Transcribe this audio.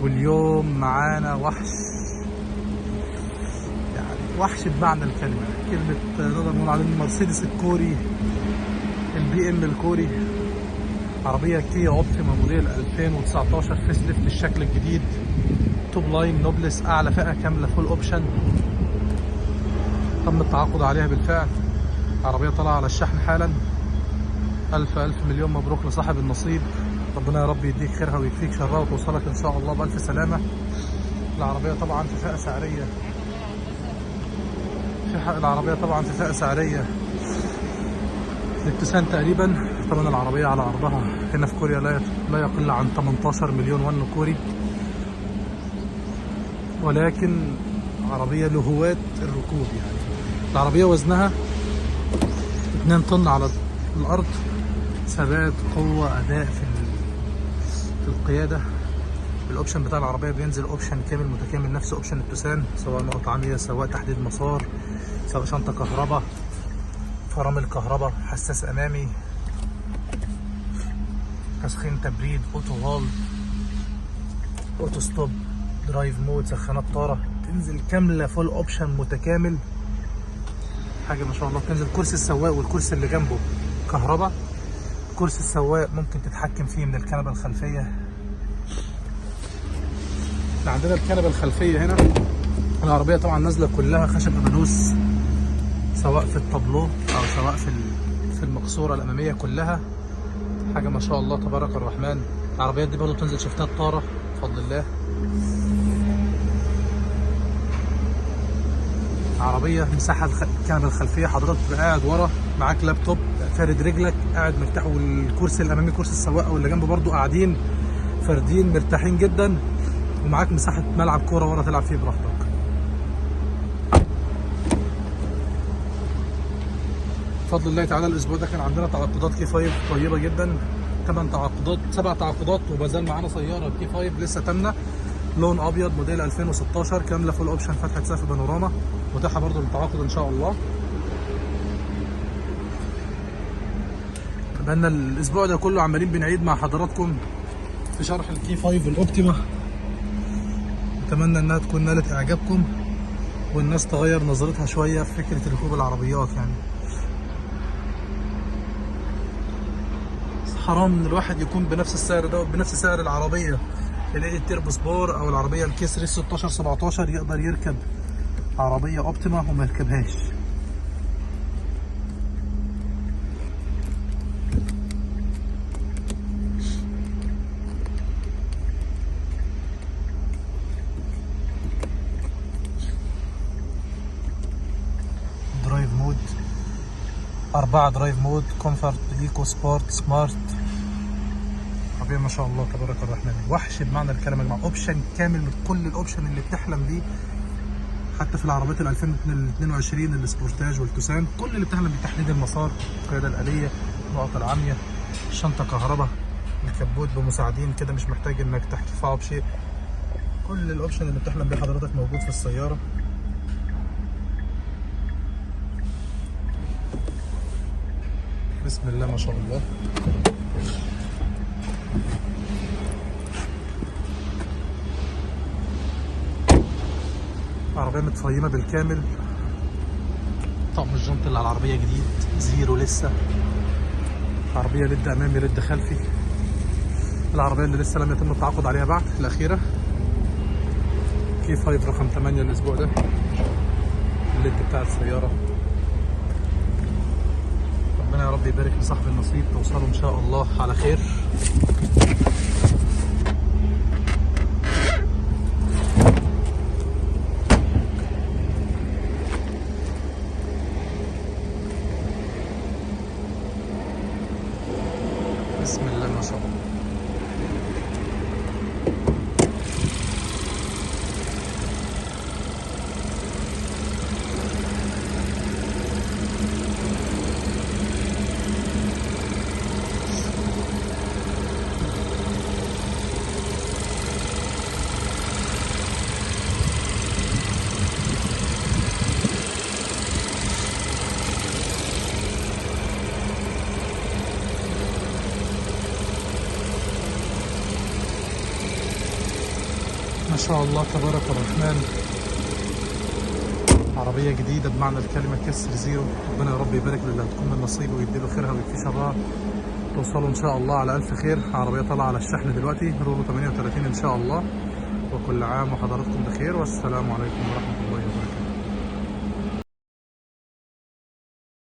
واليوم معانا وحش، يعني وحش بمعنى الكلمة. كلمة نقدر نقول عليه المرسيدس الكوري، البي ام الكوري. عربية كيا اوبتيما موديل 2019 facelift، الشكل الجديد، top line نوبلس، اعلى فئة كاملة full option. تم التعاقد عليها بالفعل. عربية طالعة على الشحن حالا. ألف ألف مليون مبروك لصاحب النصيب، ربنا يا رب يديك خيرها ويكفيك شرها وتوصلك إن شاء الله بألف سلامة. العربية طبعا في فئة سعرية، في حق العربية طبعا في فئة سعرية للتوسان تقريبا. طبعا العربية على أرضها هنا في كوريا لا يقل عن 18 مليون ون كوري، ولكن عربية لهواة الركوب. يعني العربية وزنها 2 طن على الأرض، ثبات، قوة، أداء في القيادة. ال option بتاع العربية بينزل option كامل متكامل، نفس option التوسان، سواء نقط عالية، سواء تحديد مسار، سواء شنطة كهرباء، فرامل كهرباء، حساس أمامي، تسخين تبريد، auto hold، auto stop، drive mode، سخانات طارة. تنزل كاملة full option متكامل، حاجة ما شاء الله. تنزل كرسي السواق والكرسي اللي جنبه كهرباء. كرسي السواق ممكن تتحكم فيه من الكنبة الخلفية. عندنا الكنبة الخلفية هنا. العربية طبعا نازلة كلها خشب أبانوس، سواء في التابلو أو سواء في المقصورة الأمامية، كلها حاجة ما شاء الله تبارك الرحمن. العربيات دي برضو بتنزل شفتات طارة بفضل الله. عربية مساحة الكنبة الخلفية، حضرتك تبقى قاعد ورا معاك لابتوب، فارد رجلك، قاعد مرتاح، والكرسي الأمامي كرسي السواق واللي جنبه برضو قاعدين فاردين مرتاحين جدا، ومعاك مساحة ملعب كورة ورا تلعب فيه براحتك. بفضل الله تعالى الأسبوع ده كان عندنا تعاقدات كي 5 طيبة جدا، 8 تعاقدات، 7 تعاقدات، وما زال معانا سيارة كي 5 لسه تامنة، لون ابيض موديل 2016 كاملة full option، فتحه سقف بانوراما، متاحة برضو للتعاقد ان شاء الله. بقالنا الاسبوع ده كله عمالين بنعيد مع حضراتكم في شرح الكي 5 الاوبتيما. اتمنى انها تكون نالت اعجابكم والناس تغير نظرتها شوية في فكرة ركوب العربيات. يعني حرام ان الواحد يكون بنفس السعر ده، بنفس سعر العربية الاي تيربو سبور او العربية الكسري 16 17، يقدر يركب عربية اوبتيما وما يركبهاش. drive mode 4، drive mode، comfort، eco، sport، smart. عربية ما شاء الله تبارك الرحمن، وحش بمعنى الكلمة يا جماعة. option كامل من كل ال option اللي بتحلم بيه، حتى في العربيات ال 2022 السبورتاج والتوسان، كل اللي بتحلم بيه، تحديد المسار، القيادة الآلية، النقط العامية، الشنطة كهرباء، الكبوت بمساعدين كده، مش محتاج انك ترفعه بشيء. كل ال option اللي بتحلم بيه حضرتك موجود في السيارة. بسم الله ما شاء الله. عربية متفيمة بالكامل، طقم الجنط اللي على العربية جديد zero لسه. عربية LED أمامي LED خلفي. العربية اللي لسه لم يتم التعاقد عليها بعد، الأخيرة كي 5 رقم 8 الأسبوع ده. ال LED بتاع السيارة. ربنا يا رب يبارك لصاحب النصيب، توصلوا إن شاء الله على خير. بسم الله ما شاء الله. ما شاء الله تبارك الرحمن. عربية جديدة بمعنى الكلمة، كسر zero. ربنا يا رب يبارك للي هتكون من نصيبه ويديله خيرها ويكفيه شرها. توصلوا إن شاء الله على ألف خير. عربية طالعة على الشحن دلوقتي، رولو 38 إن شاء الله. وكل عام وحضراتكم بخير، والسلام عليكم ورحمة الله وبركاته.